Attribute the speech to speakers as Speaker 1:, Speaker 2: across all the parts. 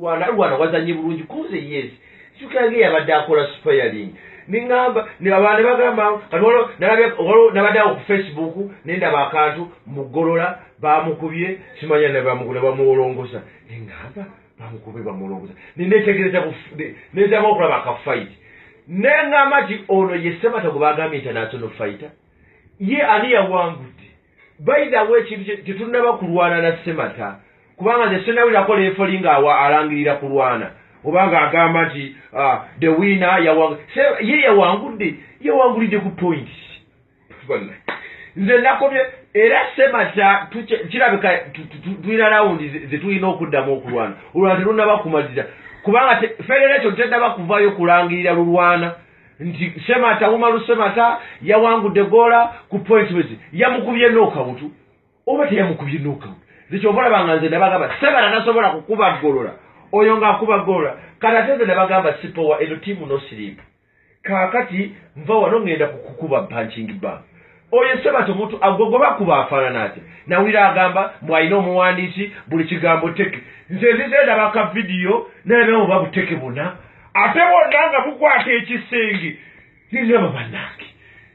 Speaker 1: Lwana lwana, wazanye bulungi kunze. Yes, kyukange yabadde akola sparring, neŋŋamba ne bagamba kati waliwo waliwo nabadde awo ku Facebook, nendaba akantu mugolola bamukubye, simanya ne bamuwolongosa. Neŋŋamba bamukubye, bamuwolongosa, nenetegereza, nezama okulaba akafight, neŋŋamba nti ono ye Semata gwe bagambye international fighter. Ye ani yawangudde? By the way, ekintu tetunnaba kulwana na Semata, kubanga nze sinawulirako referee nga alangirira kulwana obanga agamba nti the winner ye yawangudde, yawangulidde ku points. Wallahi. Nze nakobye era Semata kirabika tulina round zetulina okuddamu okulwana. Olwana terunnaba kumalira, kubanga federation tennaba kuvaayo kulangirira lulwana nti Semata, Umaru Semata yawangudde Gola ku points wezi, yamukubye knockout oba teyamukubye knockout. Nze kyova olaba nga nze nabagamba Semata tasobola kukuba Golola, oyo ng'akuba Golola. Kati ate nze nabagamba sipowa eno tiimu no sleep. Kaakati nva wano ŋŋenda kukukuba punching bag. Oyo Semata omuntu agwe gwe bakuba afaanana atya? Nawulira agamba mbw alina omuwandiisi, buli kigambo teke. Nze nzize ndaba ka vidiyo nalabiramu oba buteke buna, ate bonna nga bukwata ekisenge. Nindaba bannange,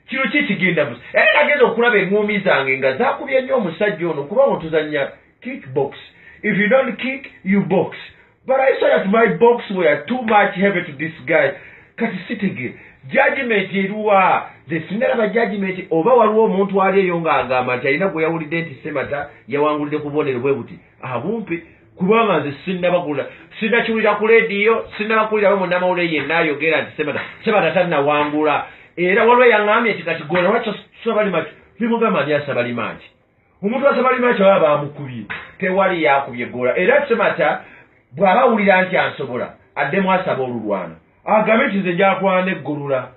Speaker 1: kino ki kigenda busa? Era nagenda okulaba eŋŋuumi zange nga zakubye nnyo omusajja ono, kubanga otuzannya kick box. If you don't kick, you box, but I saw that my box were too much heavy to this guy. Kati sitegere judgment eruwa. Nze sinalaba judgment. Oba waliwo omuntu ali eyo ng'agamba nti alina gwe yawulidde nti Semata yawangulidde ku bubonero bwe buti, abumpe, kubanga nze sinnabagula, sinnakiwulira ku lediyo, sinnabakulirawo munnamawulire yenna ayogera nti Semata tannawangula. Era waliwo eyaŋŋambye nti kati Gola lwaki osaba rematch? Nimugamba ani asaba rematch? Omuntu asaba rematch baba bamukubye. Tewali yakubye Gola. Era Semata bw'aba awulira nti ansobola, addemu asaba olulwana, agambe nti nze njakwana eggulula.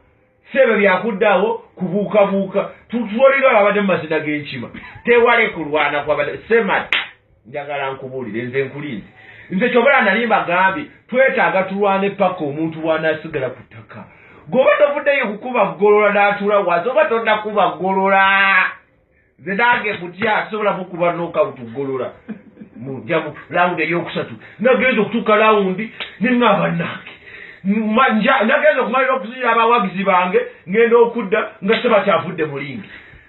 Speaker 1: Si ebyo byakuddawo kubuukabuuka tulinga abadde mu mazina g'enkima. Tewali kulwana kwabadde. Semata, njagala nkubuulire, nze nkulinze. Nze kyobala nali mbagambye twetaaga tulwane paka omuntu bw'anaasigala ku ttaka. Gweoba tovuddeyo kukuba Golola n'atuula wansi, oba tonnakuba Golola, nze nange mutya sobola mukuba knockout Golola. Mujja mu round eyokusatu, nagenza okutuuka round neŋŋamba nange nagenza okumalira okuzinira abawagizi bange, ŋŋenda okudda nga Semata avudde mu ring.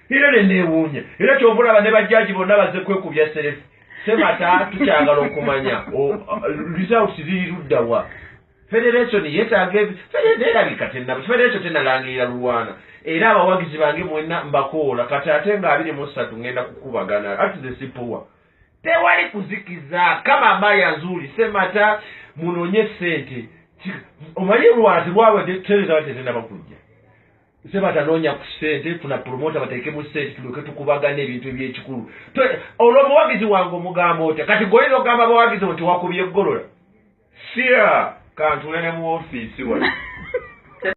Speaker 1: Era neneewuunya. Era kyova olaba ne bajjaji bonna bazze kwekubya selfie. Semata, tukyagala okumanya results ziri luddawa. Federation yeetaaga erabika federation tenalangirira lulwana. Era abawagizi bange mwenna mbakoola. Kati ate nga 23 ŋŋenda kukubagana ati ze sipowa, tewali kuzikiza. Kama mbaya nzuri, Semata munonye sente. Omanyi lwana terwabwe tereza tetenaba kujja. Semata noonya ku sente, funa promoter, bateekemu sente, tulyoke tukubagana ebintu ebyekikulu. Olwo omuwagizi wange omugamba otya? Kati goyinza okugamba abawagizi nti wakubye Eggolola? Sya kantule ne mu ofiisi wano.